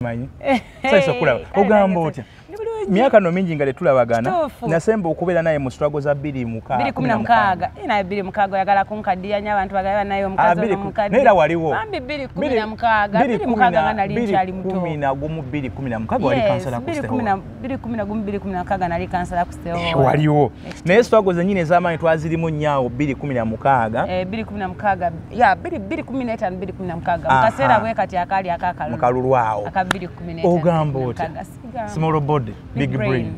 Manyi sasa okulaba ogamba otya myaka no mingi nga tetulabagana nasemba okubeera naye mu struggle za 2016 2016 naye 2016 oyagala kunkaddiya nnyo abantu bagamba naye omukazi ono mukadde naye era waliwo bambi 2016 2016 nga nali nkyali muto 2011 2016 wali kansala ku State Hall 2011 2016 nali kansala ku State Hall waliwo naye struggle zennyini ez'amaanyi twazirimu nnyo awo 2016 2016 ya 2015 2016 mu kaseera bwe kati akaali akakalulu mukalulu awo aka 2015 ogamba otya small body big brain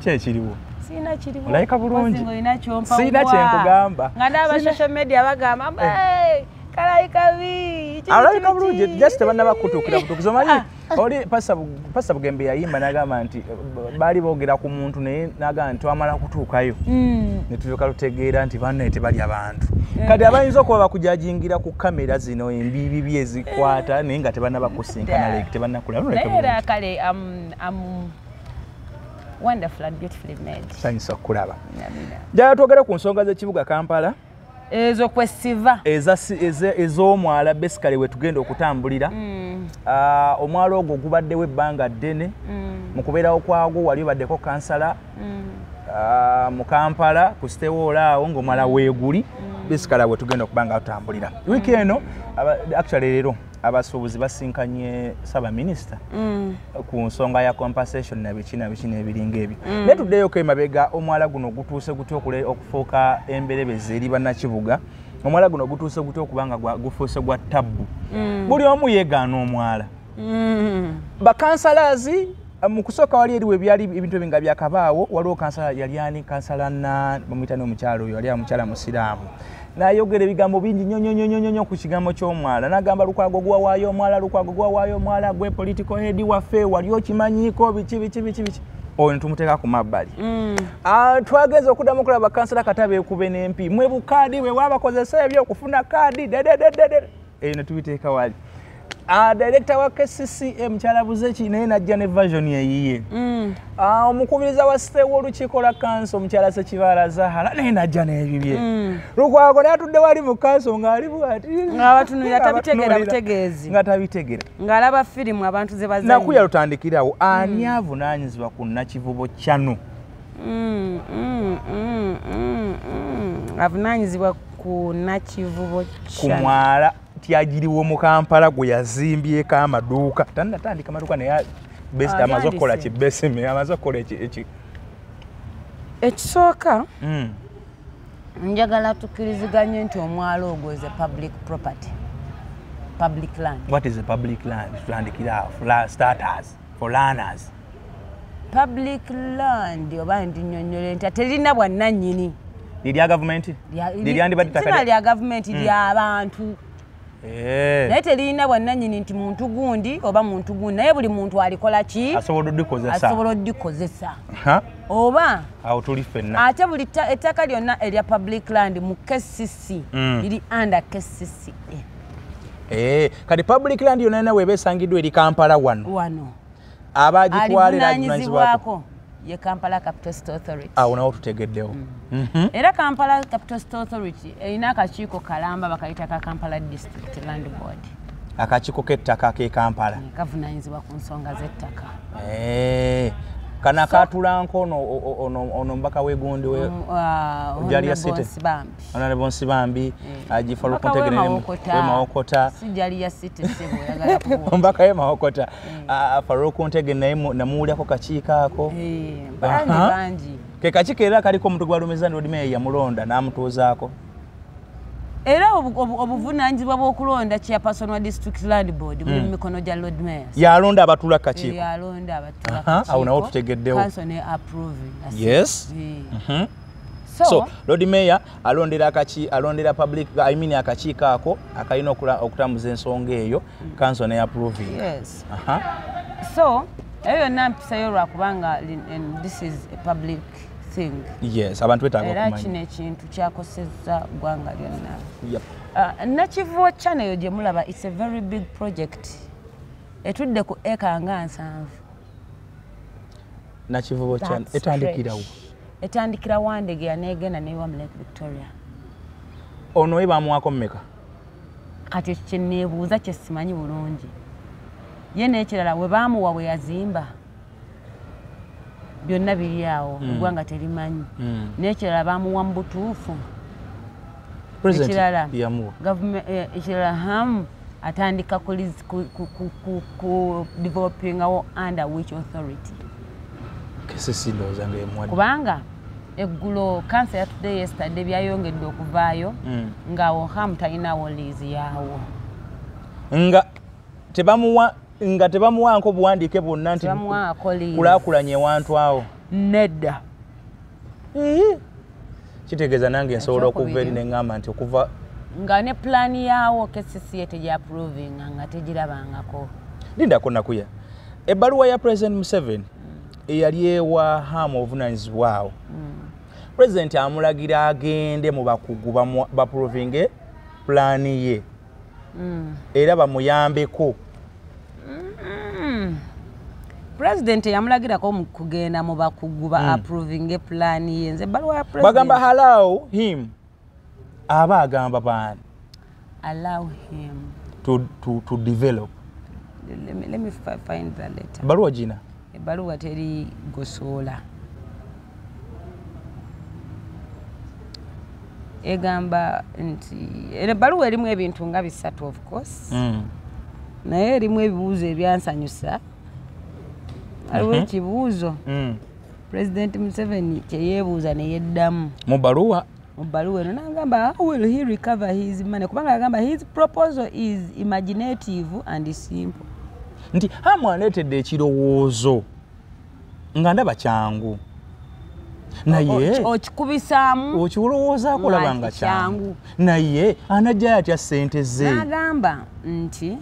kyekiriwo sina kiriwo olayika bulungi sina kyenkugamba nga n'aba social media bagamba kalayika bi alabika bulungi just tebannaba kutuukira butuukizi omanyi oli Pastor Bugembe yayimba n'agamba nti baali boogera ku muntu naye n'agamba nti twamala kutuukayo ne tulyoka lutegeera nti bannaye tebali abantu kati abayinza okuba bakujajingira ku kamera zino embiibibi ezikwata naye nga tebannaba kusinkana like tebannakula naye era kale wonderful and beautifully made. Sanyusa okulaba. Njagala twogere ku nsonga z'ekibuga Kampala ezo kwesiva ez'omwala basically we tugenda okutambulira. Omwala ogwo gubaddewo ebbanga ddene mu kubeerawo kwagwo wali obaddeko kansala mu Kampala ku State Hall awo ng'omwala weeguli basically we tugenda okuba nga tutambulira. Wiiki eno actually leero abasuubuzi basinkanye Ssaabaminisita ku nsonga ya compensation na biki na biki n'ebiringa ebyo. Naye tuddeyoko emabega omwala guno gutuuse gutya okufuuka emberebezi eri bannakibuga. Omwala guno gutuuse gutya okuba nga gufuuse gwa tabbu. Buli omu yeegaana omwala. Bakansalazi mu kusooka wali eriwo ebyali ebintu ebinga byakabaawo waliwo kansala yali ani kansala na bamuyita n'omukyalo oyo yali omukyala musiraamu. Nayogera ebigambo bingi nnyo nnyo nnyo nnyo ku kigambo ky'omwala n'agamba Lukwago guwawaayo omwala Lukwago guwawaayo omwala gwe political head waffe wali okimanyiiko biki biki biki biki oyo ne tumuteeka ku mabbali. Twagenze okuddamu okulaba kansala Katabe ekube n'empi mwe bukaadi bwe bwabakozesa ebyokufuna kaadi dedededede eyo ne tubiteeka wali. Director wa KCCA mukyala Buzeki naye najja ne version eyiye. Omukubiriza wa State w'olukiiko lwa kanso omukyala Ssekibaala Zahara naye najja n'ebibye. Lukwago n'atudde wali mu kanso ng'ali bw'ati ng'abatunuulira tabitegeera butegeezi nga tabitegeera ng'alaba firimu abantu ze bazannya. Nakuya lutandikirawo ani avunaanyizibwa ku Nakivubo Channel? Avunaanyizibwa ku Nakivubo ku mwala tyagiriwo mu Kampala gwe yazimbyeko amaduuka tannatandika amaduuka naye amaze okukola kibesime amaze okukola eki ekisooka njagala tukkiriziganye nti omwala ogwo is a public property, public land. What is a public land? Tutandikira awo for starters, for learners. Public land oba ndinnyonnyole nti terina bwannannyini. Lirya gavumenti? Liryandibadde ttaka Sina lya gavumenti, ly'abantu. Naye terina bwannannyini nti muntu gundi oba muntu gundi, naye buli muntu alikola ki? Asobola oddikozesa. Asobola oddikozesa. Oba awo tuli ffenna. Ate buli ettaka lyonna erya public land mu KCC liri under KCCA. Kati public land yonna yonna weeba esangiddwa eri Kampala wano. Wano. Abagitwala era alivunaanyizibwako ye Kampala Capital City Authority. Awo nawo tutegeddewo. Era Kampala Capital City Authority erina akakiiko kalamba bakayita ka Kampala District Land Board. Akakiiko k'ettaka k'e Kampala. Kavunaanyizibwa ku nsonga z'ettaka. Kana akatulanko ono omubaka w'egundi we Jalia City. Nsibambi. Honorable Nsibambi agifa Omubaka w'e Lukuntegere Mawokota. w'e Mawokota. Si Jalia City ssebo oyagala kuwa. Omubaka w'e Mawokota Farouk Ntege naye namuwulyako kakiiko ako. Bangi bangi. Ke kakiiko era kaliko omuntu gwalumizza Lord Mayor yamulonda n'amutuuzaako. Era obuvunaanyizibwa bw'okulonda chairperson wa District Land Board buli mu mikono gya Lord Mayor. Yalonda abatuula ku kakiiko. Yalonda abatuula Aha, awo nawo tutegeddewo. Council ne approving. Yes. So, Lord Mayor alondera alondera public, I mean akakiiko ako akalina okutambuza ensonga eyo, council ne approving. Yes. So eyo yonna mpisayo lwakubanga and this is a public thing. Yes, abantu betaaga Era okumanya. kino ekintu kyakosezza ggwanga lyonna. Yep. Nakivubo Channel eyo gye mulaba, it's a very big project etudde ku eka nga 70. Nakivubo Channel That's etandikirawo? stretch. Etandikira Wandegeya n'egenda newa mu Lake Victoria. Ono ye bamuwako mmeka? Kati ekyo kye neebuuza kye simanyi bulungi. Ye n'ekirala, we baamuwa bwe yazimba byonna biri awo, eggwanga terimanyi. N'ekirala, baamuwa mu butuufu? President Ekirala, yamuwa. Ekirala, Ham atandika ku developingawo under which authority? KCC ndowooza nga emuwadde. Kubanga eggulo kansa yatudde, yesterday byayongedde okuvaayo ng'awo Ham talinawo lease yaawo. Nga tebamuwanko obuwandiike bwonna nti Tebamuwaako lease. Kulaakulanya ewantu awo. Nedda. Kitegeeza nange nsobola okuva eri Ekyokubiri. neŋŋamba nti okuva Nga ne pulaani yaawo KCCA tegyapprovinga, nga tegirabangako. Lindako, nakuya ebbaluwa ya President Museveni eyali ewa Ham obuvunanyizibwa awo, President amulagira agende mu bakugu baapprovinge pulaani ye era bamuyambeko. President yamulagirako mu kugenda mu bakugu ba approvinge pulaani ye? Nze ebbaluwa ya Bagamba president allow him, aba agamba baani? Allow him To develop. Let me find the letter. Ebbaluwa gina. Ebbaluwa teri gosoola, egamba nti era ebbaluwa erimu ebintu nga bisatu, of course, naye erimu ebibuuzo ebyansanyusa. Waliwo ekibuuzo President Museveni kyeyeebuuza neyeddamu mu bbaluwa. Mu bbaluwa eno nagamba, "How will he recover his money?" Kubanga agamba his proposal is imaginative and simple. Nti Hamu aleetedde ekirowoozo nga ndaba kyangu, naye Okikubisaamu okiwolowoozaako olaba nga kyangu, kyangu. Naye anajjayo atya ssente ze? N'agamba nti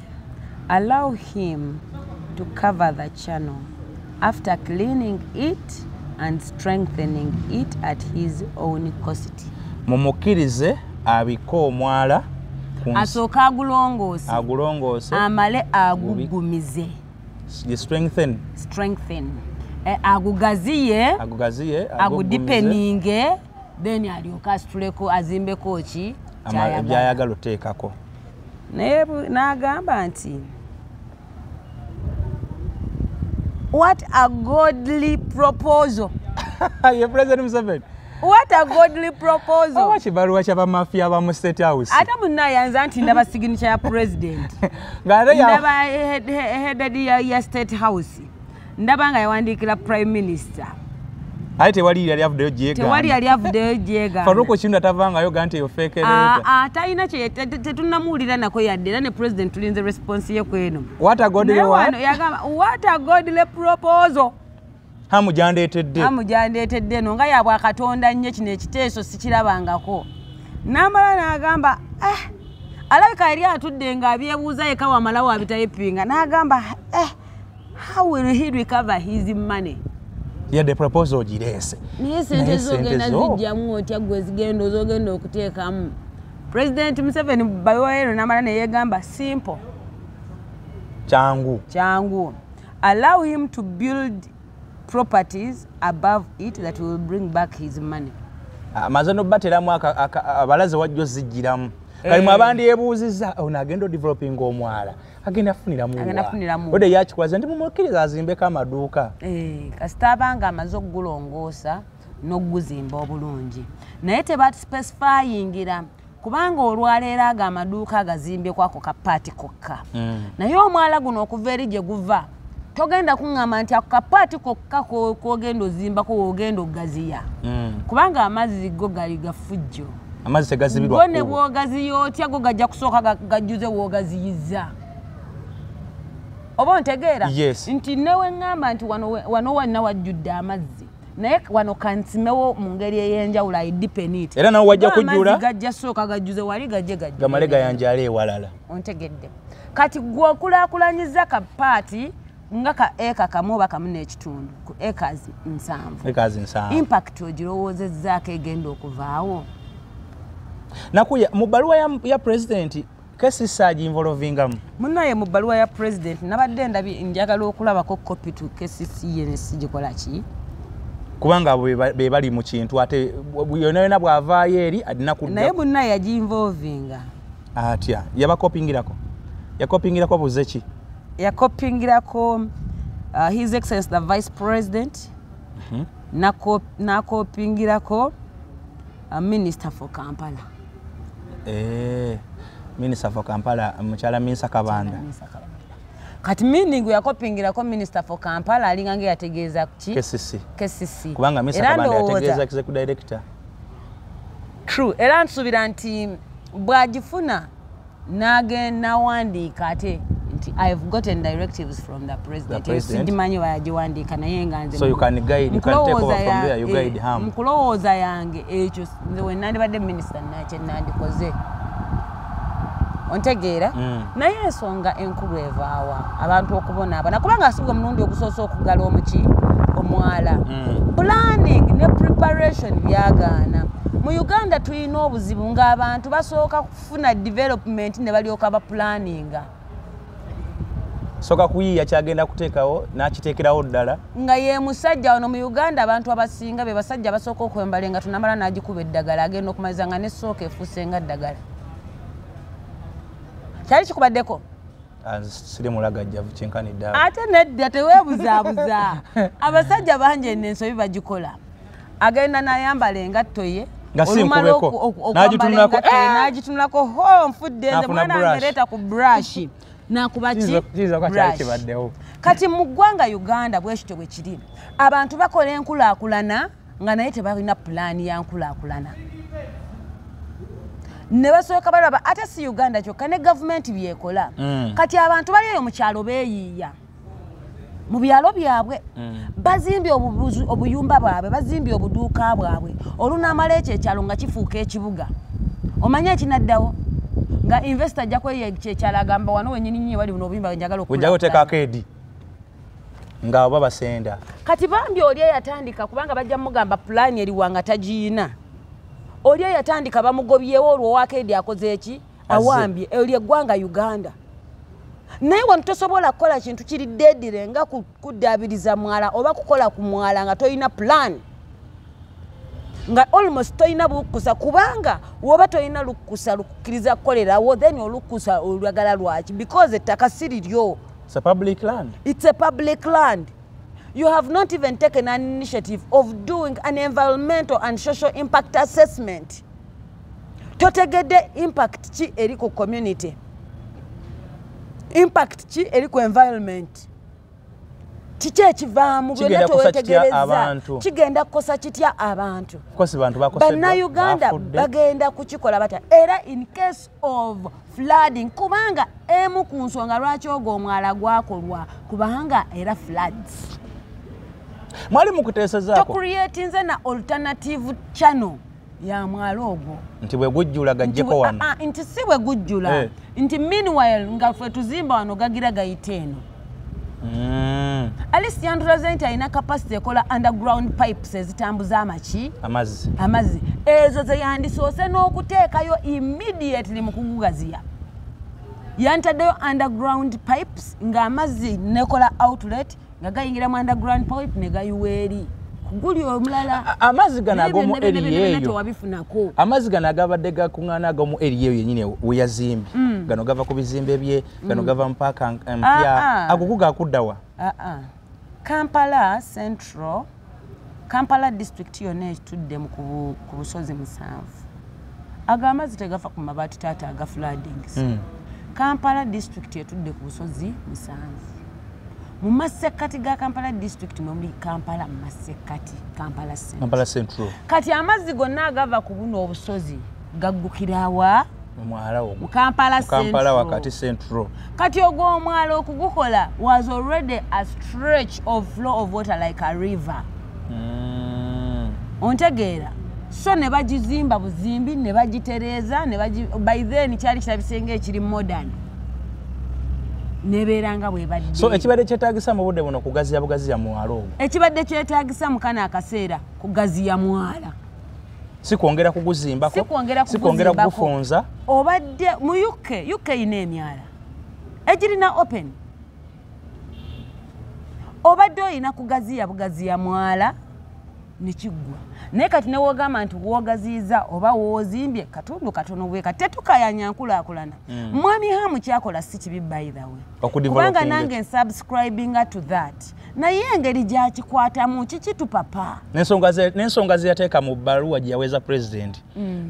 allow him to cover the channel after cleaning it and strengthening it at his own cost. Mumukkirize abikke omwala ku nsi. Asooke agulongoose. Agulongoose. Amale agugumize. Strengthen. Strengthen. Agugaziye. Agugaziye. Agudeepeninge, then alyoke asituleko azimbeko ki kyayagala. Byayagala oteekako. Naye n'agamba nti what a godly proposal. Ye President Museveni. What a godly proposal. Oba kibaluwa kyabamafiya ba mu State House. Ate munayanza nti ndaba signature ya president, ng'ate ndaba headed ya State House, ndaba nga yawandiikira Prime Minister. Ate tewali yali avuddeyo Tewali gyegaana. Yali avuddeyo gyegaana. Faruku Kinda tavangayo ga nti eyo fake letter. Ah, talina kye tetunnamuwulira nako yadde, era ne president tulinze response ye kweno. What a godly Naye what? Wano yagamba what a godly proposal. Hamu gyandeetedde. Hamu gyandeetedde eno nga yabwa Katonda nnyo, kino ekiteeso sikirabangako. N'amala n'agamba, eh, alabika yali atudde ng'abyebuuza yeka, wamalawo abitayipinga, n'agamba, eh, how will he recover his money? Yadde proposal ogireese, naye sente naye zogenda sente zo- zijjamu otya gwe zigenda zogenda okuteekamu? President Museveni baweero n'amala neyeegamba simple. Kyangu. Kyangu, allow him to build properties above it that will bring back his money. Amaze nobateramu abalaze wajjo zijjiramu kalimu. Eh. Abandi yebuuzizza ono agenda odevelopinga omwala agenda afuniramu. Agenda afuniramu. Ode yakikwaza nti mumukkiriza azimbeko amaduuka. Eh, kasita abanga amaze okugulongoosa n'okuguzimba obulungi, naye tebaspecifyingira kubanga olwaleero ago amaduuka agazimbyeko ako kapaati kokka. Naye omwala guno okuva eri gye guva, togenda kuŋŋamba nti ako kapaati kokka kogenda ozimbako wogenda ogaziya, kubanga amazzi go gali gafujjo. Amazzi tegazibirwa Go ne kkubo. Bw'ogaziya otya, go gajja kusooka gajjuze w'ogaziyiza, oba ontegeera? Yes. Nti newe ŋŋamba nti wano wanna wajjudde amazzi, naye wano kansimewo mu ngeri ey'enjawulo, I deepen it. Era nawo wajja Go amazzi kujjula. Gajja sooka gajjuze wali, gajje gajjule. Gamale gayanjale ewalala. Ontegedde? Kati gwe okulaakulanyiza ka paati nga ka eka kamu oba kamu n'ekitundu ku acres 70. Ekazi 70. Impact ogirowoozezzaako egenda okuvaawo? Nakuya mu bbaluwa ya president, KCC aginvolvingamu? Munaye mu bbaluwa ya president nabadde ndabi njagala okulabako copy to KCC ne sigikola ki. Kubanga abo be bali mu kintu, ate yonna yonna bw'avaayo eri alina Naye kudda. Munnaye yaginvolvinga. Atya? Yabakopingirako, yakopingirako buze ki? Yakopingirako His Excellence the Vice President, nakopingirako Minister for Kampala. Minister for Kampala mukyala Minsa Kabanda. Kati meaning yakopingirako Minister for Kampala alinga nge yategeeza ki? KCC. KCC. Kubanga Minsa Kabanda yategeeza executive director. True. Era nsuubira nti bw'agifuna nawandiika ate nti I've gotten directives from the president. Sigimanyi bayagiwandiika naye nga nze So you can guide, you can take over from there, you guide him. Mu kulowooza yange ekyo nze we nandibadde minisita nakye nandikoze. Ontegeera? Naye ensonga enkulu evaawa abantu okubonaabona kubanga si gwe mulundi ogusoose okugala omuki omwala. Planning ne preparation byagaana. Mu Uganda tulina obuzibu ng'abantu basooka kufuna development ne balyoka baplaninga. Soka kuyiiya kyagenda kuteekawo n'akiteekerawo ddala. Nga ye musajja wano mu Uganda abantu abasinga be basajja basooka okwembala engatto n'amala n'agikuba eddagala agenda okumaliza nga n'essooka efuuse nga ddagala. Kyali kikubaddeko? Siri mulagajjavu kyenkanidde awo. Ate nedda teweebuzaabuza. Abasajja bangi eno ensobi bagikola. Agenda n'ayambala engatto ye nga si nkubeko n'agitunulako ho nfudde nze mwana wange leeta ku brush nakuba ki brush. Kati mu ggwanga Uganda bwe kityo bwe kiri, abantu bakola enkulaakulana nga naye tebalina pulaani ya nkulaakulana. Ne basooka balaba ate si Uganda kyokka ne gavumenti byekola. Kati abantu bali eyo mu kyalo beeyiiya mu byalo byabwe, bazimbye obuyumba bwabwe, bazimbye obuduuka bwabwe. Olunaamala ekyo ekyalo nga kifuuka ekibuga, omanye ekinaddawo nga investor ajja kweyiya ekyalo agamba wano wennyini nnyo wali buno obuyumba njagala okukola. Oteeka akeedi nga oba basenda. Kati bambi oli eyatandika kubanga bajja mugamba pulaani eriwa nga tagiyina. Oli eyatandika bamugobyewo olwo owakeedi akoze eki? Awambye. Oli eggwanga Uganda. Naye wano tosobola kukola kintu kiri deadire nga kuddaabiriza mwala oba kukola ku mwala nga toyina plan. Nga almost toyina bukkusa kubanga woba toyina lukkusa lukkiriza kukolerawo then olukkusa olwagala lwaki? Because ettaka si liryo. It's a public land. It's a public land. You have not even taken an initiative of doing an environmental and social impact assessment. Totegedde impact ki eri ku community. Impact ki eri ku environment. Kiki ekivaamu byonna towetegereza. Kigenda kukosa kitya abantu. Bannayuganda bagenda kukikola batya? Era in case of flooding, kubanga emu ku nsonga lwaki ogwo omwala gwakolwa kubanga era floods. Mwali mukuteesezaako. Tocreatinze na alternative channel ya mwala ogwo. Nti bwe gujjula gajjeko wano. Nti si bwe gujjula. Nti meanwhile nga ffe tuzimba wano gagira gayita eno. At least yandulaze nti alina capacity ekola underground pipes ezitambuza amaki? Amazzi. Amazzi. Ezo ze yandisoose n'okuteekayo immediately mu kugugaziya. Yantaddeyo underground pipes ng'amazzi nekola outlet nga gayingira mu underground pipe ne gayiwa eri. Guli omulala. Amazzi gano ag'omu eri eyo. Tewabifunako. Amazzi gano agabadde gakuŋŋaana ag'omu eri eyo yennyini we yazimbye. Gano gava ku bizimbe bye, gano gava mu paaka empya. Ago gakudda wa? Kampala Central, Kampala district yonna etudde ku busozi 7. Ago amazzi tegafa ku mabaati taata aga floodings. Kampala district etudde ku busozi 7. Mu masekkati ga Kampala district mwe muli Kampala masekkati, Kampala Central. Kampala Central. Kati amazzi gonna agava ku buno obusozi gaggukira wa? Mu mwala ogwo. Mu Kampala Central. Kampala wakati Central. Kati ogwo omwala okugukola was already a stretch of flow of water like a river. Ontegeera. So ne bagizimba buzimbi ne bagitereeza ne by then kyali kirabise ekiri modern. Nebeera nga bwebadde. So ekibadde kyetaagisa mu budde buno kugaziya bugaziya mwala ogwo. Ekibadde kyetaagisa mu kano akaseera kugaziya mwala. Si kwongera kuguzimbako. Si kwongera kugufunza. Obadde mu UK ina emyala egirina open. Obadde oyina kugaziya bugaziya mwala Nekiggwa. Naye kati newogamba nti wogaziiza oba woozimbye katundu katono bweka, tetukayanya nkulaakulana. Mwami Hamu kyakola si kibi, by the way, kubanga nange nsubscribinga to that, naye engeri gyakikwatamu kikitupapa. N'ensonga zeyateeka mu bbaluwa gye yaweeza pulezidenti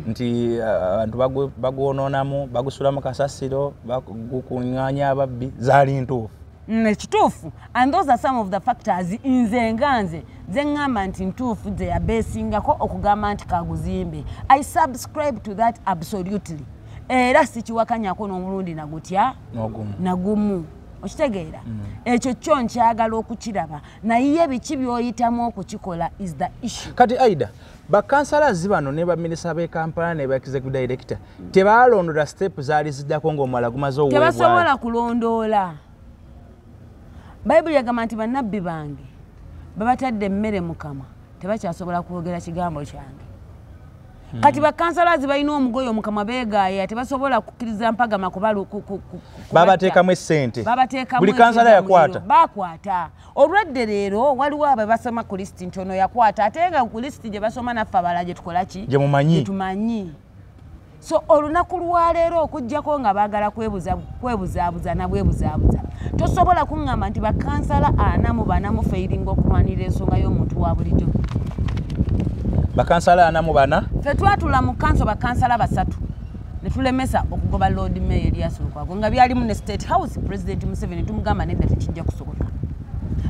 nti abantu bagwonoonamu, bagusulamu kasasiro, bagukuŋŋaanya ababbi, zaali ntuufu. Ekituufu, and those are some of the factors nze nga nze zeŋŋamba nti ntuufu ze yabeesingako okugamba nti kaguzimbe. I subscribe to that absolutely, era sikiwakanyako n'omulundi nagutya nagumu. Okitegeera? Ekyo kyo nkyagala okukiraba, naye biki by'oyitamu okukikola is the issue. Kati Aida, bakansalazi bano ne baminisita b'e Kampala ne ba executive director tebalondoola step zaali ziddako ng'omwala gumaze oweebwayo? Tebasobola kulondoola. Bayibuli yagamba nti bannabbi bange babatadde emmere mu kamwa, tebakyasobola kwogera kigambo kyange. Kati bakansalazi balina omugoyo mukama, beegaaya, tebasobola kukkiriza mpagama. Babateekamu essente, buli kansala yakwata. Bakwata. Olwedde leero waliwo abo basoma ku lisiti nti ono yakwata, ate nga ku lisiti gye basoma naffe abalala gye tukola ki? Gye mumanyi. Tumanyi. So olunaku lwaleero, okugjako nga baagala kwebuzaabuza na bwebuzaabuza, tosobola kuŋŋamba nti bakansala 44 mufailinga okulwanirira ensonga y'omuntu wa bulijjo. Bakansala 44? Ffe twatula mu kanso bakansala basatu ne tulemesa okugoba Lord Mayor Erias Lukwago, nga byalimu ne State House. President Museveni tumugamba nedda, tekijja kusoboka.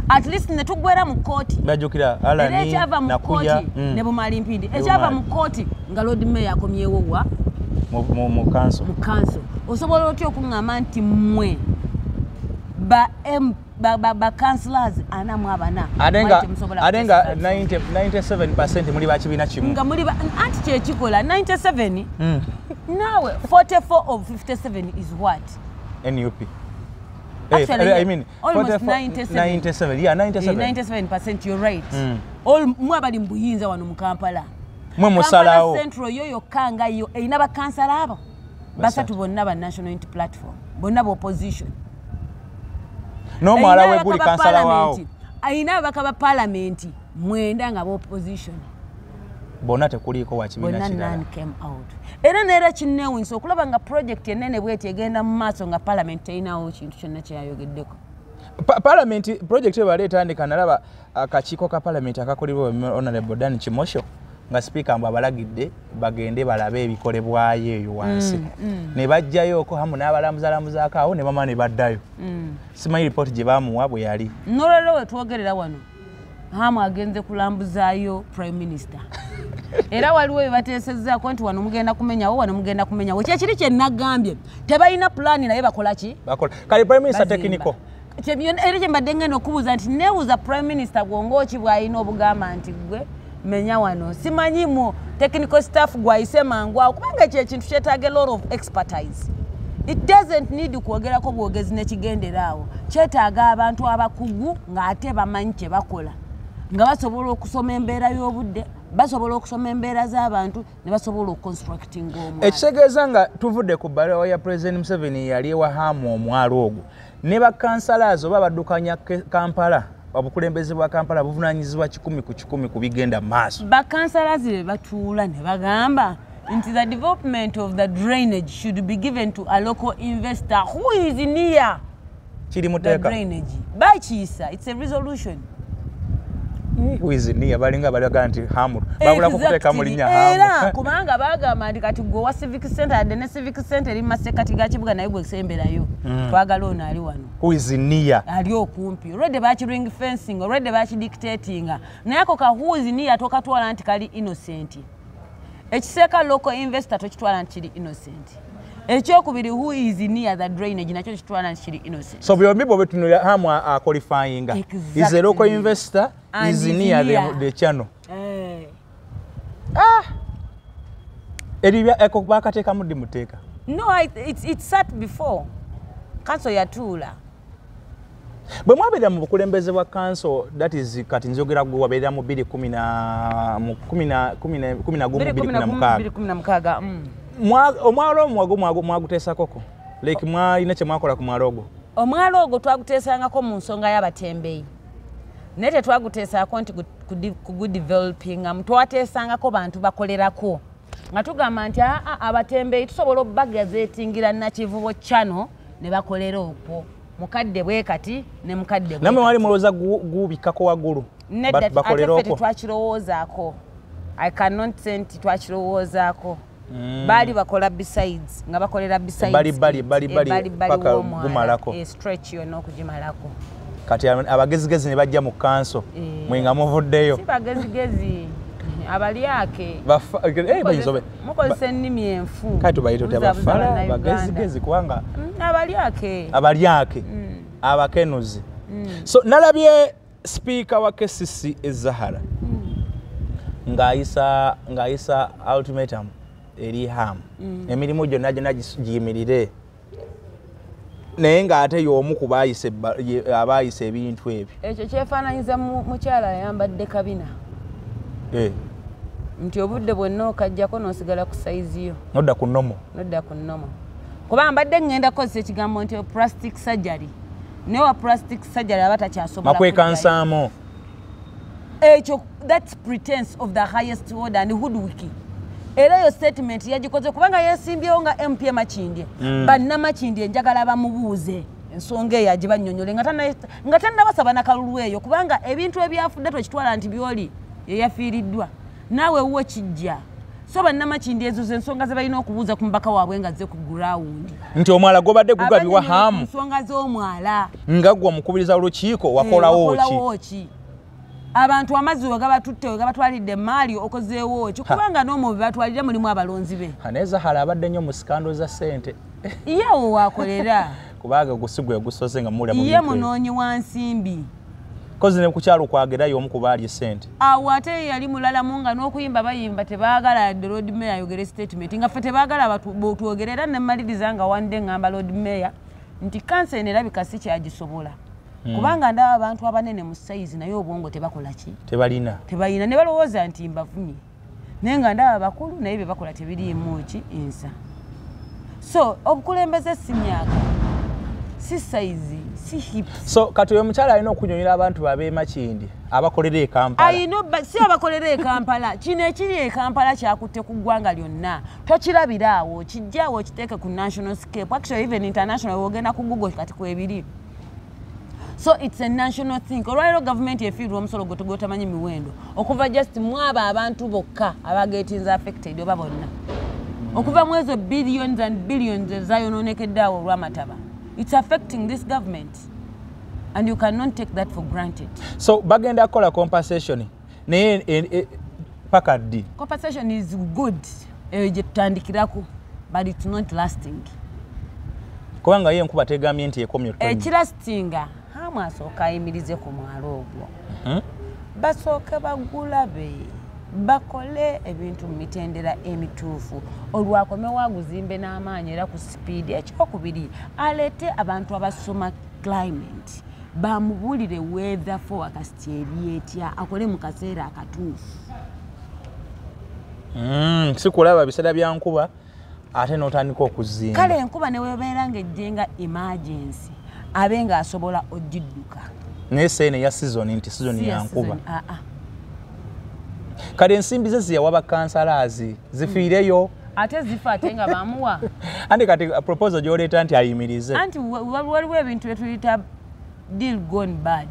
At least ne tugwera mu kooti. Bajjukira Alani. Ekyava mu kooti ne bumala mpindi, ekyava mu kooti nga Lord Mayor akomyewo wa mu kanso. Mu kanso. Osobola otya okuŋŋamba nti mmwe ba M ba councillors 44 Ate nga 97% muli bakibiina kimu. Nga muli anti kyekikola 97. Naawe, 44 of 57 is what? NUP. Actually, I mean, almost 44, 97. 97, yeah, 97. 97%, you're right. All mwe abali mu buyinza wano mu Kampala. Mwe musalawo. Kampala Central yo yokka nga yo erina bakansala abo basatu, bonna ba National Unity Platform, bonna ba opposition. N'omwala Ayina weguli ababaka ba kansala waawo. parliament, ayina ababaka ba parliament mwenda nga ba opposition. Bonna tekuliiko wa kibiina Bonna kirala. none came out. Era neera kinneewunyisa okulaba nga project enene bweti egenda mu maaso nga parliament terinawo kintu kyonna kyeyayogeddeko. Parliament project eyo bali etandika, nalaba akakiiko ka parliament akakolebwa Honorable Dan Kimosho nga sipiika mbu abalagidde bagende balabe ebikolebwayo eyo wansi, ne bajjayoko hamu n'abalamuzalamuzaako awo ne bamala ne baddayo. Simanyi ripooti gye baamuwa bwe yali. Nolwaliro wetwogerera wano, Hamu agenze kulambuzaayo prime minister, era waliwo bye bateesezzaako nti wano mugenda kumenyawo, wano mugenda kumenyawo. Kyekiri kye nagambye, tebalina pulaani, naye bakola ki? Bakola kale prime minister Bazimba. Technical. Era kye mbadde ngenda okubuuza nti neebuuza prime minister gwongaoki bw'alina obugamba nti gwe menya wano, simanyi mu technical staff gwayise mangu awo, kubanga ekyo ekintu kyetaaga a lot of expertise. It doesn't need kwogerako bwogezi nekigendera awo. Kyetaaga abantu abakugu ng'ate bamanyi kye bakola, nga basobola okusoma embeera y'obudde, basobola okusoma embeera z'abantu, ne basobola okuconstructinga omwala. Ekitegeeza nga tuvudde ku bbaluwa ya President Museveni yali ewa Hamu omwalo ogwo, ne bakansalazi oba baddukanya Kampala, obukulembeze bwa Kampala buvunaanyizibwa 100% ku bigenda mu maaso. Bakansalazi be batuula ne bagamba nti the development of the drainage should be given to a local investor who is near Kiri the muteeka. drainage. Bakiisa, it's a resolution. Who is near, balinga balaga nti Hamu babula kukuteeka mu linnya Era Hamu. Kubanga bagamba nti kati gwe owa civic center, yadde ne civic center eri mu masekkati ga kibuga, naye gwe semberayo, twagala ono ali wano. Who is near. Ali okumpi. Already baki ring fencing, already bakidictatinga, naye ako ka who is near tokatwala nti kali innocent. Ekiseeka local investor tokitwala nti kiri innocent. Ekyokubiri, who is near the drainage nakyo kitwala nti kiri innocent. So byombi bwe bitunulira, Hamu aqualifyinga is a local investor And is is near near. the channel. Eh. Eribya eko bakateekamu ddi muteeka? No, it sat before council yatuula. Bwe mwabeera mu bukulembeze bwa council, that is kati nzogera gwe wabeera mu 2 mu 11 2016. 2016. Omwalo omwo mwaguteesakoko, like mwalina kye mwakola ku mwalo ogwo? Omwalo ogwo twaguteesangako mu nsonga y'abatembeeyi. Naye tetwaguteesaako nti kugudevelopingamu, twateesangako bantu bakolerako nga tugamba nti aa, abatembeeyi tusobola obbagazeetingira Nakivubo Channel ne bakolera okwo mukadde bwe kati ne mukadde bwe. Namwe wali mulowooza gubikkako waggulu? Nedda, ate bakolera ffe okwo. Tetwakirowoozaako. I cannot say nti twakirowoozaako. Baali bakola besides, nga bakolera besides. Ebbali-bbali, ebbali-bbali, ebbali-bbali paka w'omwala. Gumalako. Stretch yonna okugimalako. Kati abagezigezi ne bajja mu kanso, mwe nga muvuddeyo. Si bagezigezi, abalyake. Bayinza Mukozesa ennimi enfu. Kati tubayite otya? Mubuzaabuza Bafala. Bannayuganda. Bagezigezi, kubanga Abalyake. Abalyake, abakenuzi. So nalabye sipiika wa KCC Zahara ng'ayisa ultimatum eri Ham, emirimu gyonna gyonna giyimirire, naye ng'ate y'omu ku baayisa abaayisa ebintu ebyo. Ekyo kyefaananyiza mukyala ayambadde kabina, nti obudde bwonna okajjako n'osigala ku sayizi yo. Nodda ku normal. Nodda ku normal, kuba mbadde ŋŋenda kukozesa ekigambo nti plastic surgery, naye wa plastic surgery aba takyasobola Makweka kuddayo. Nsaamu. Ekyo, that's pretense of the highest order and hoodwink. Era eyo statement yagikoze kubanga yesimbyewo nga MP Makindye. Bannamakindye njagala bamubuuze ensonga eyo, agibannyonnyole nga tannabasaba nakalulu eyo, kubanga ebintu ebyafudde tokitwala nti byoli yeyafiiriddwa, naawe wuwo kijja. So bannamakindye ezo zensonga ze balina okubuuza ku mubaka waabwe nga azze ku ground. Nti omwala gobadde gugabibwa Abannyonnyola ku Hamu nsonga z'omwala. Nga gwe omukubiriza w'olukiiko, wakolawo ki? Wakolawo ki? Abantu amazzi we gabatutte, we gabatwalidde emaali, okozeewo ki? Kubanga n'omwo bwe batwalire mulimu abalonzi be. Naye Zahara abadde nnyo mu scandal za ssente. Ye awo waakolera. Kubanga gusi gwe gusoose nga muwulira mu Ye bintu ebyo. munoonyi wa nsimbi. Kozi ne ku kyalo kwagerayo omu ku baali essente. Awo ate ye yali mulalamu, nga n'okuyimba bayimba tebaagala yadde Lord Mayor ayogere statement, nga ffe tebaagala twogere. Era nemmaliriza nga wandde ŋŋamba Lord Mayor nti kansa eno erabika si kyagisobola, kubanga ndaba abantu abanene mu sayizi naye obwongo tebakola ki? Tebalina. Tebalina, ne balowooza nti mbavumye, naye nga ndaba bakulu naye bye bakola tebiriimu ki nsa. So obukulembeze si myaka, si sayizi, si hips. So kati oyo omukyala alina okunyonyola abantu babeemakindi abakolera e Kampala. Ayina si abakolera e Kampala. Kino ekiri e Kampala kyakutte ku ggwanga lyonna, tokirabira awo, kijja awo okiteeke ku national scape, actually even international. Wogenda ku Google kati kwebiri. So it's a national thing. Olwaliro gavumenti efiirwa omusolo gwe tegotamanyi miwendo okuva just mwabo abantu bokka abagetinze affected, oba bonna, okuva mu ezo billions and billions ezayononekedde awo olw'amataba. It's affecting this government and you cannot take that for granted. So bagenda kukola compensation, naye paka ddi? Compensation is good, eyo gye tutandikirako, but it's not lasting. Kubanga ye enkuba tegambye nti ekomye otutonnya. Ekilastinga, Hamu asooka ayimirize ku mwalo ogwo. Basooke bagulabe, bakole ebintu mu mitendera emituufu, olwakomewo aguzimbe n'amaanyi era ku sipiidi. Ekyokubiri, aleete abantu abasoma climate bamubuulire weather forecast eri etya, akole mu kaseera akatuufu. Si kulaba biseera bya nkuba ate n'otandika okuzimba. Kale enkuba ne webeera ng'ejjenga emergency, abe ng'asobola ogidduka. Naye seene ya season, nti season Si ya ya nkuba. season, ah, ah. Kale ensimbi ze ziyawa bakansalazi zifiireyo. Ate zifa ate nga bamuwa. Anti kati proposal gy'oleeta nti ayimirize. Anti waliwo ebintu byetuyita deal gone bad.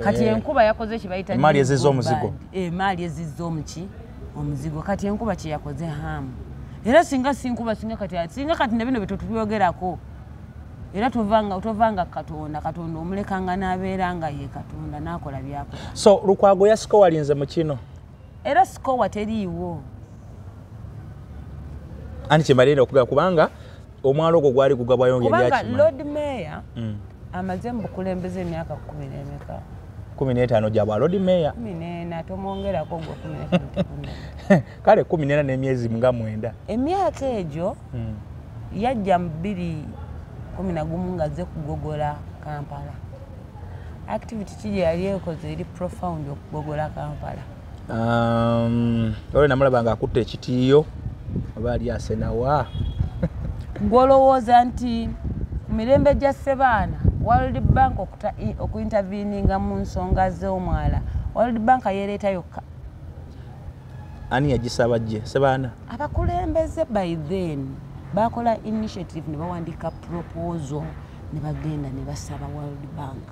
Kati enkuba yakoze kyebayita Emaali deal ezizza gone omuzigo. bad. Emaali ezizza omuki omuzigo. Kati enkuba kyeyakoze Hamu, era singa si nkuba, singa kati ne bino bye tetubyogerako. Era tovanga Katonda, Katonda omulekanga n'abeera nga ye Katonda n'akola byakola. So Lukwago yasikowalinze mu kino. Era sikowa teriiwo. Anti kyembalenda okugaba, kubanga omwalo ogwo gwali gugabwayo Kubanga ng'eryakimanyi. Lord Mayor amaze mu bukulembeze emyaka 10 n'emeka? 15 gya bwa Lord Mayor. 14, tomwongerako gwe, 15 tekunna. Kale 14 n'emyezi nga 9. Emyaka egyo yajja mu 2011 nga azze kugogola Kampala. Activity ki gye yali ekoze eri profound okugogola Kampala? Olwo namulaba nga akutte ekitiiyo oba ali asenawa. Ng'olowooza nti ku mirembe gya Ssebaana World Bank okuinterveninga mu nsonga z'omwala, World Bank yereeta yokka. Ani yagisaba gye sebaana? Abakulembeze by then bakola initiative ne bawandiika proposal ne bagenda ne basaba World Bank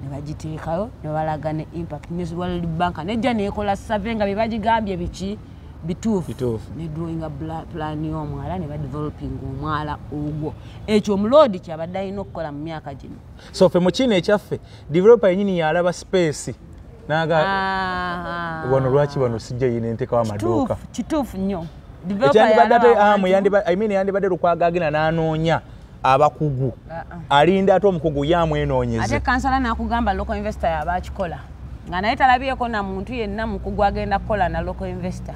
ne bagiteekayo ne balaga ne impact, ne World Bank nejja neekola survey nga bye bagigambye biki bituufu, ne drawing a plan y'omwala ne badeveloping omwala ogwo. Ekyo omuloodi kyabadde alina okukola mu myaka gino. So ffe mu kino ekyaffe developer yennyini yalaba space naga wano lwaki wano sijja yine nteekawo amaduuka. Kituufu nnyo. Yandibadde Lukwago agenda n'anoonya abakugu, alinda ate omukugu yamwenoonyeze. Ate kansala n'akugamba local investor yaba akikola nga naye talabyeko na muntu yenna mukugu agenda kukola na local investor.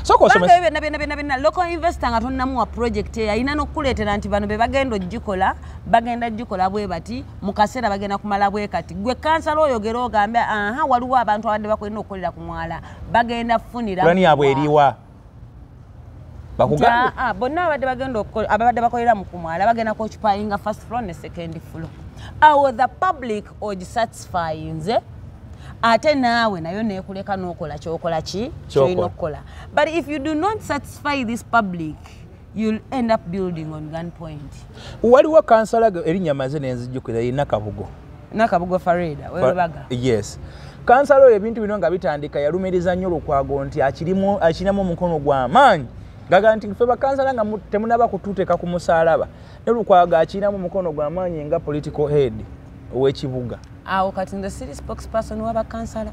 Byonna local investor nga tonnamuwa project eyo alina n'okukuleetera nti bano be bagenda ogikola, bagenda gikola bwe bati mu kaseera bagenda kumala bwe kati. Gwe kansala oyogera ogambe aha waliwo abantu abadde bakulina okukolera ku mwala bagenda kufunira pulani yaabwe eriwa bakugambe bonna abadde bagenda ababadde bakolera mu kumwala bagenda kuoccupyinga first floor ne second floor. Awo the public ogisatisfyinze ate naawe nayo neekuleka n'okola kyokola ki kyolina okukola. But if you do not satisfy this public, you'll end up building on gunpoint. Waliwo kansala erinnya maze nenzijjukira ye Nakabugo. Nakabugo Farida werubaga. Yes. Kansala oyo ebintu bino nga bitandika yalumiriza nnyo Lukwago nti akirinamu omukono gw'amaanyi. Gaga nti ffe bakansala nga temunaba kututeeka ku musaalaba. Ne Lukwago akirinamu omukono gw'amaanyi nga political head ow'ekibuga. Awo kati nze siri spokesperson w'abakansala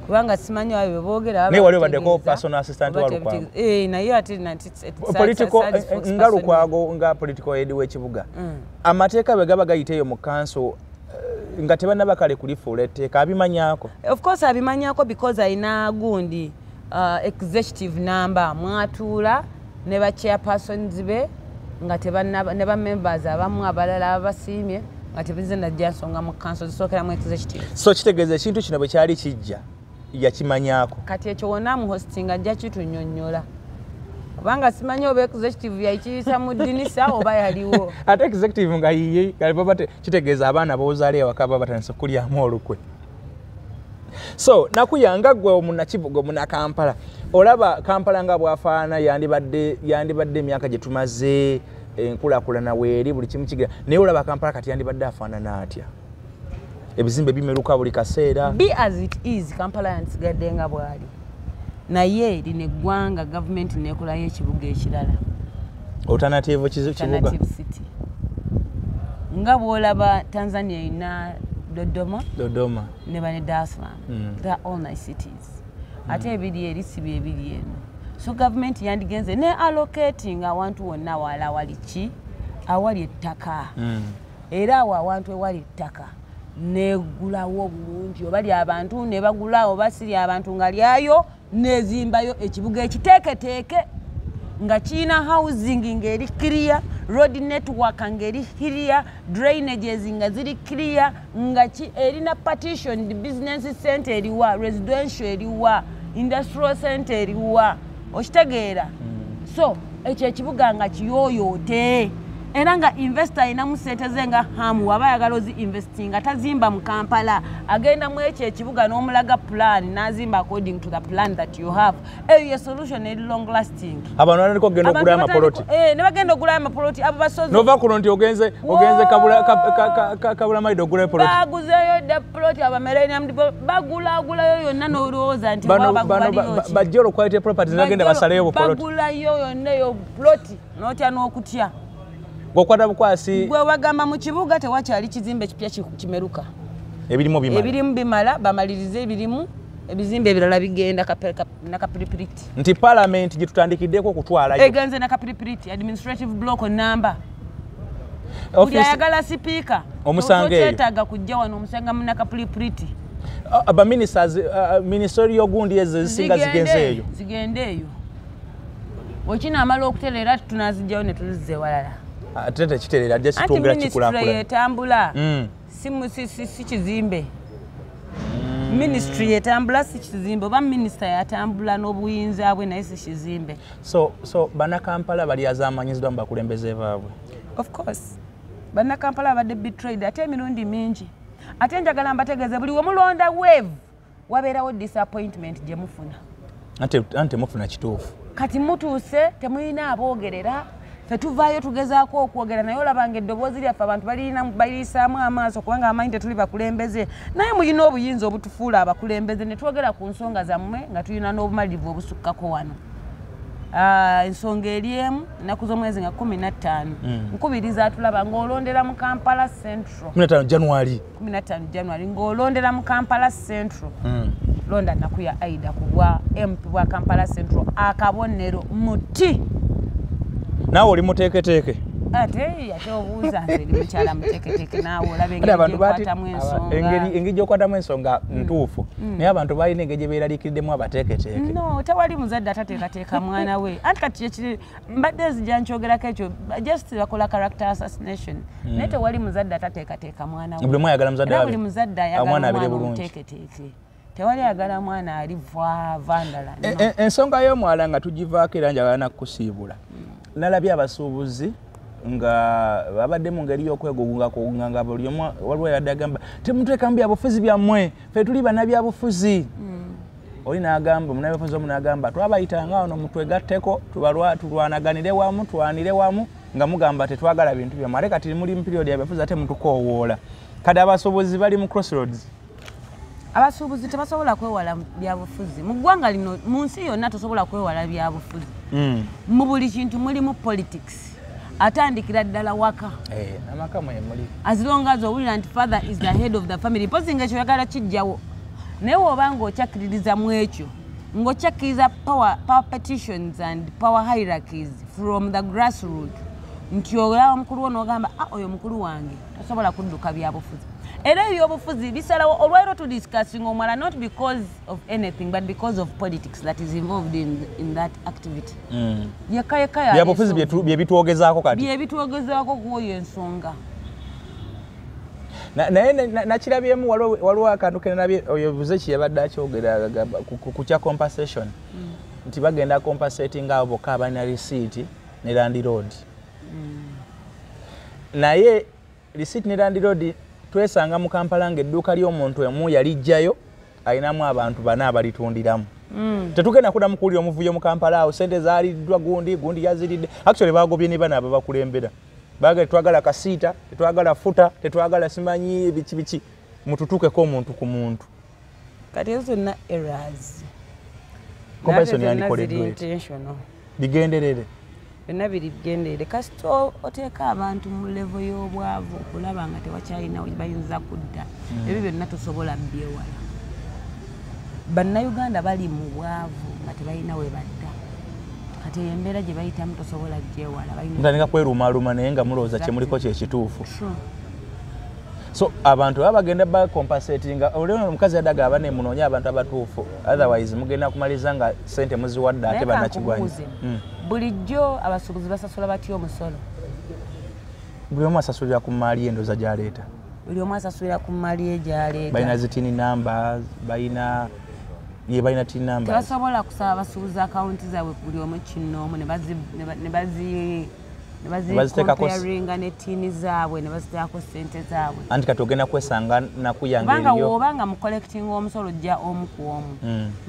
kubanga simanyi abo bye boogera. Naye wali obaddeko personal assistant wa Lukwago. Naye ate political nga Lukwago nga political head w'ekibuga. Amateeka bwe gaba gayita eyo mu kanso nga tebannaba kale kulifuula etteeka abimanyaako. Of course abimanyaako because alina gundi executive number mwatuula ne ba chairpersons be nga tebannaba ne ba members abamu abalala abasiimye nga tebize najja nsonga mu council zisookera mu executive. So kitegeeza ekintu kino bwe kyali kijja yakimanyaako. Kati ekyo wonna mu hosting ajja kitunnyonnyola kubanga simanyi oba executive yakiyisa mu ddinisa oba yaliwo. Ate executive nga yiye kitegeeza abaana b'ozaala ewaka baba batandise okulyamu olukwe. So nakuyanga ggwe omunnakibuga omunnakampala olaba Kampala nga bw'afaanana yandibadde emyaka gye tumaze enkulaakulana weeri buli kimu kigira, naye olaba Kampala kati yandibadde afaanana atya? Ebizimbe bimeruka buli kaseera. Be as it is, Kampala yandisigadde nga bw'ali, naye lino eggwanga gavumenti neekolayo ekibuga ekirala, alternative kibuga city. Nga bw'olaba Tanzania erina Dodoma ne bane Dar es Salaam. They are all nice cities. Ate ebiri eri si bye ebiri eno. So government yandigenze ne allocating awantu wonna wala wali ki awali ettaka. Era awo awantu ewali ettaka negulawo bulungi oba lya abantu ne bagula oba si lya abantu nga lyayo nezimbayo ekibuga ekiteeketeeke nga kirina housing ng'eri clear, road network ng'eri clear, drainages nga ziri clear, nga erina partition, business center eriwa, residential eriwa, industrial center eriwa, okitegeera. So ekyo ekibuga nga kiyooyoote era nga investor ayinamu ssente ze nga hamu waba ayagala ozi investinga tazimba mu Kampala, agenda mu ekyo ekibuga n'omulaga plan n'azimba according to the plan that you have. Eyo ye solution eri long lasting. Abantu batandika okugenda okugula amapoloti. Ne bagenda okugula amapoloti abo basozi. Nova kuno nti ogenze kabula maido ogula poloti. Baguzeyo dda poloti aba Millennium bagulaagulayo yonna n'olowooza nti bano bajjolo quality properties bagenda basaleyo obupoloti. Bagulayo yonna eyo poloti n'otya n'okutya. Gwokwata bukwasi. Gwe wagamba mu kibuga tewakyali kizimbe kipya kimeruka. Ebirimu bimala. Ebirimu bimala bamalirize ebirimu ebizimbe ebirala bigenda nakapiripiriti. Nti parliament gye tutandikiddeko okutwalayo. Egenze nakapiripiriti administrative block number. Buli ayagala sipiika. Omusanga eyo. Tokyetaaga kujja wano omusanga mu nakapiripiriti. Aba ministers ministerial gundi ezo zisinga zigenze eyo. Zigende eyo. Okinaamala okutereera tunazijjayo ne tuzizza ewalala. Ate tekitereera just twongera kikulaakulana. Ministry etambula si kizimbe. Ministry etambula si kizimbe oba minisita yatambula n'obuyinza bwe naye si kizimbe. So bannakampala bali azaamanyiziddwa mu bakulembeze baabwe. Of course. Bannakampala babadde betrayed ate emirundi mingi. Ate njagala mbategeeze, buli we mulonda wave wabeerawo disappointment gye mufuna. Ante mufuna kituufu. Kati mutuuse temulina aboogerera. Ffe tuvaayo tugezaako okwogera, naye olabanga eddoboozi lyaffe abantu baliyisaamu amaaso kubanga amanyi tetuli bakulembeze, naye mulina obuyinza obutufuula abakulembeze ne twogera ku nsonga zammwe nga tulina n'obumalirivu obusukkako wano. Ensonga eri emu, ennaku z'omwezi nga 15, nkubiriza atulaba ng'olondera mu Kampala Central. 15 January. 15 January ng'olondera mu Kampala Central. Londa Nakuya Aida ku bwa MP bwa Kampala Central, akabonero muti. Naawe oli muteeketeeke. Ate obuuza nze ndi mukyala muteeketeeke, naawe olaba engeri gy'okwatamu ensonga. Engeri gy'okwatamu ensonga ntuufu, naye abantu balina engeri gye beeraliikiriddemu abateeketeeke. No, tewali muzadde atateekateeka mwana we. Anti kati mbadde nzija nkyogerako ekyo, just bakola character assassination. Naye tewali muzadde atateekateeka mwana we. Buli omu ayagala muzadde abe. Buli muzadde ayagala omwana omuteeketeeke. Tewali ayagala mwana ali vandala. Ensonga y'omwala nga tugivaako era njagala nakusiibula. Nalabye abasuubuzi nga babadde mu ngeri y'okwegugungakugunga nga buli omu waliwo yabadde agamba temuteekamu byabufuzi byammwe, ffe tuli bannabyabufuzi. Oli n'agamba, munnabyabufuzi omu n'agamba twabayitanga wano mutwegatteko tulwanaganire wamu, tulwanire wamu, nga mugamba tetwagala bintu byammwe, ate kati muli mu period ya byabufuzi ate mutukoowoola. Kati abasuubuzi bali mu crossroads. Abasuubuzi tebasobola kwewala byabufuzi mu ggwanga lino, mu nsi yonna tosobola kwewala byabufuzi. Mu buli kintu mulimu politics. Atandikira ddala waka. Amaka mwe muli. As long as owulira nti father is the head of the family, mpozi nga ekyo oyagala kijjawo. Naye bw'oba ng'okyakkiririza mu ekyo, ng'okyakkiriza power petitions and power hierarchies from the grassroots, nti olaba mukulu wo n'ogamba oyo mukulu wange, tosobola kudduka byabufuzi. Era ebyobufuzi bisalawo olwaliro tu discussing omwala not because of anything but because of politics that is involved in that activity. Yekka yekka byabufuzi bye bitwogezaako kati. Bye bitwogezaako ku oyo ensonga. Naye nakirabyemu waliwo akantu ke nalabye oyo Buzeki yabadde akyogera ku kya compensation. Nti bagenda compensating abo bokka abalina receipt ne landlord. Naye receipt ne landlord twesanga mu Kampala ng'edduuka ly'omuntu emu yalijjayo alinamu abantu bana abalitundiramu. Tetugenda kuddamu kuwulira omuvuyo mu Kampala awo sente zaaliddwa gundi, gundi yaziridde. Actually bagobye ne bano ababakulembera. Baagala tetwagala kasiita, tetwagala futa, tetwagala simanyi biki biki, mututuukeko omuntu ku muntu. Kati ezo zonna errors. Compensation yandikoleddwa etya? Bigenderere. Byonna biri bigenderere. Kasita oteeka abantu mu level y'obwavu okulaba nga tewakyalina we bayinza kudda. Ebyo byonna tosobola byewala. Bannayuganda bali mu bwavu nga tebalina we badda. Kati eyo embeera gye bayitamu tosobola gyewala. Mutandika kwerumaaluma naye nga mulowooza kye muliko kye kituufu. So abantu baba bagenda bacompensatinga, oli ono omukazi yaddaga aba nemunoonye abantu abatuufu, otherwise mugenda kumaliza nga ssente muziwadde ate bannakigwanyi. Bulijjo abasuubuzi basasula batya omusolo? Buli omu asasulira ku mmaali endowooza gy'aleeta. Buli omu asasulira ku mmaali ye gy'aleeta. Balina zi TIN numbers, balina TIN numbers. Tebasobola kusaba basuubuzi akawunti zaabwe buli omu kinnoomu ne bazikomparinga ne TIN zaabwe ne baziteekako ssente zaabwe. Anti kati ogenda kwesanga Nakuya ng'eriyo. Kubanga bw'obanga mu collecting omusolo ojja omu ku omu.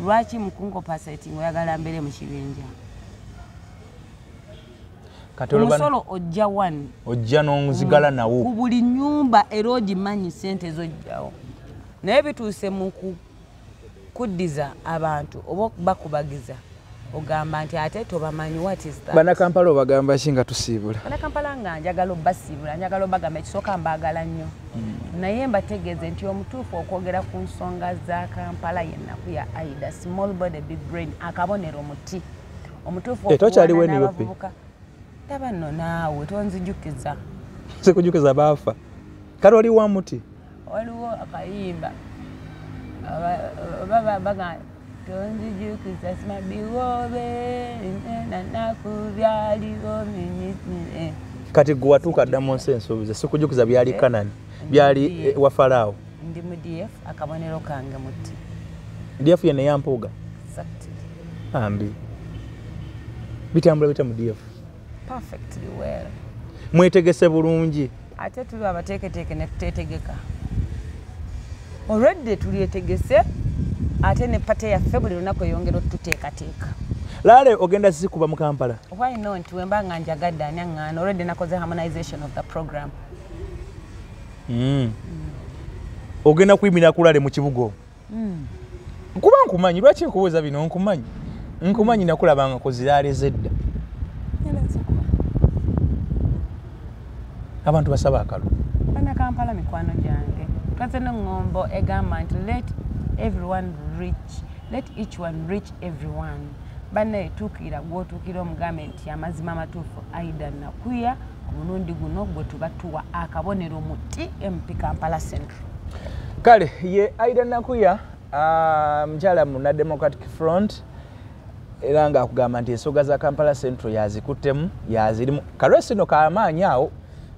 Lwaki mu kuncompensating oyagala mbeere mu kibinja? Omusolo ojja one. Ojja n'onzigala nawo. Ku buli nnyumba era ogimanyi ssente z'ojjawo. Naye bituuse mu kuddiza abantu oba bakubagiza ogamba nti ate tobamanyi, what is that? Bannakampala obagamba ki nga tusiibula? Bannakampala nga njagala obbasiibula, njagala obagamba ekisooka mbaagala nnyo. Naye mbategeeze nti omutuufu okwogera ku nsonga za Kampala ye Nakuya Aida, small body big brain, akabonero muti. Omutuufu tokyaliwo n'abavubuka. Taba nno naawe tonzijukiza. Sikujukiza baafa. Kale oli wa muti? Waliwo akayimba baga tonzijukiza sima biwobe nanaku byaliwo minyitire. Kati gwe watuuka dda mu nsi ensuubize, sikujukiza byali Kanani, byali wa Faraawo. Ndi mu DF, akabonero kange muti. DF ye neya Mpuuga? Exactly. Ambi. Bitambula bitya mu DF? Perfectly well. Mwetegese bulungi. Ate tuli abateeketeeke ne tuteetegeka. Already tulyetegese, ate ne party yaffe buli lunaku eyongera otuteekateeka. Rally ogenda zikuba mu Kampala? Why not? Wemba nga njagadde ani aŋŋaana. Already nakoze harmonization of the program. Ogenda kuyimira ku rally mu kibuga omwo? Nkuba nkumanyi, lwaki nkubuuza bino? Nkumanyi. Nkumanyi, nakulabanga ku zi rally z'edda. Abantu basaba akalulu. Bana Kampala mikwano gyange. Twaze n'eŋŋombo egamba nti let everyone reach, let each one reach everyone. Bannaye, tuukira gw'otuukira omugambe nti amazima amatuufu, Aida Nakuya ku mulundi guno gwe tuba tuwa akabonero mu TMP Kampala Central. Kale ye Aida Nakuya, mukyala mu Democratic Front, era ng'akugamba nti ensonga za Kampala Central yazikuttemu, yazirimu. Ka race no kamaanyi awo,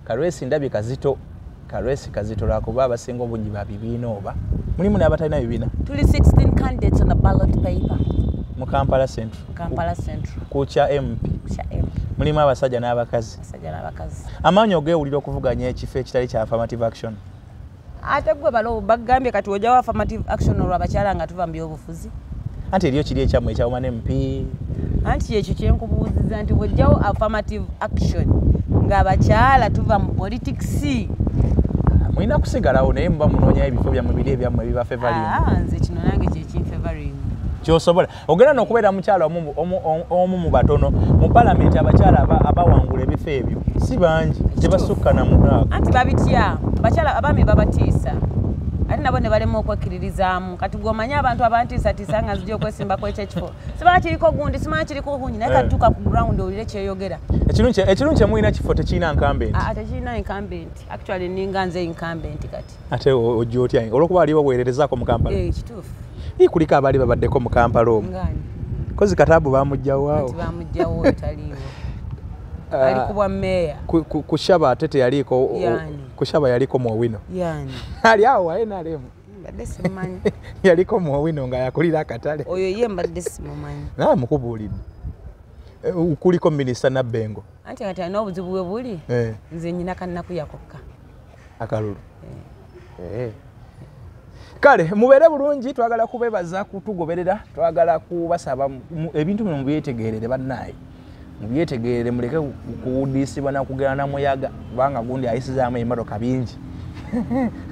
ka race ndabye kazito, ka race kazito lwakuba abasinga obungi ba bibiina, oba mulimu n'abatalina bibiina. Tuli 16 candidates on the ballot paper. Mu Kampala Central? Kampala Central. Ku kya MP? Kya MP. Mulimu abasajja n'abakazi? Abasajja n'abakazi. Amaanyi ogeewulira okuvuganya ekifo ekitali kya affirmative action? Ate gwe balo bagambye kati ojjawo affirmative action olwo abakyala nga tuva mu byobufuzi. Anti eriyo kiri ekyammwe ekya woman MP. Anti ekyo kyenkubuuziza nti bw'ojjawo affirmative action ng'abakyala tuva mu politics. Mulina kusigalawo, naye muba munoonyayo ebifo byammwe biri ebyammwe ebiba favoring. Ah, nze kino nange kyekinfavoring. Kyosobola ogenda n'okubeera mukyala omu mu batono mu palamenti. Abakyala abawangula ebifo ebyo si bangi, tebasukka na 6. Anti babitya abakyala, abaami babatiisa, ate nabo ne balema okwekkiririzaamu. Kati gweomanyi abantu abantiisatiisa nga nzija okwesimbako ekyo ekifo, simanyi kiriko gundi, simanyi kiriko gundi, naye katuuka ku ground owulire kyeyogera. Ekirungi kyemulina kifo tekirina incumbent. Aa, tekirina incumbent. Actually ninga nze incumbent kati. Ate ojja otya olwokuba wali baweererezaako mu Kampala? Eh, kituufu. Ii, kuliko abaali babaddeko mu Kampala omwo. Ngani? Kozi Kataabu bamugjawo awo. Anti bamugjawo, oyo taliiwo, ali kubwa meeya. Kushaba ate teyaliiko. Yani? Kushaba yaliko mu Owino. Yani? Ali awo wa NRM. Mbadde simumanyi. Yaliko mu Owino nga yakulira akatale. Oyo ye mbadde simumanyi. Nawe mukubuulidde. Kuliko minisita Nabbengo. Anti kati alina obuzibu bwe buli. Nze nyina kannakuya kokka. Akalulu. Eh. Kale mubeere bulungi, twagala kubebaza kutugoberera, twagala kubasaba ebintu bino mubyetegerere bannaaye, mubyetegerere, muleke kuwudiisibwa nakugenda na muyaga, kubanga gundi ayisizaamu emmotoka bingi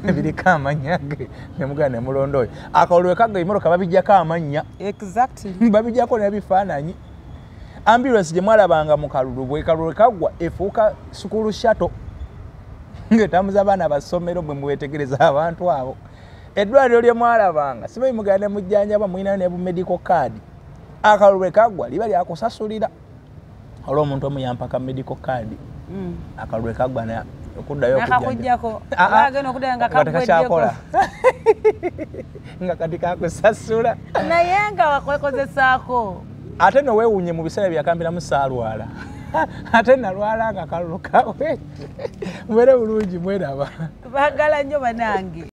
biriko amannya ge, nemugenda nemulonda oyo. Akalulu kaga emmotoka babijjako amannya. Exactly. Babijjako n'ebifaananyi. Ambulance gye mwalabanga mu kalulu, bwe kalulu kaggwa efuuka school shuttle ng'etambuza abaana basomero. Bwe mubeetegereza abantu abo, eddwaliro lye mwalabanga, simanyi mugenda ne mujjanjaba, mulinayo ne bu medical card, akalulu bwe kaggwa liba lyakusasulira. Olw'omuntu omu yampaka medical card, akalulu bwe kaggwa okuddayo okujjanja. Nakakujjako? Ah, ah. Agenda okuddayo nga Nga tekakyakola. kaggweddeko. Nga kati kakusasula. Naye nga wakwekozesaako. Ate no weewuunye, mu biseera byakambiramu saalwala, ate nalwala nga kalulu kawe. Mubeere bulungi, mweraba. Baagala nnyo banange.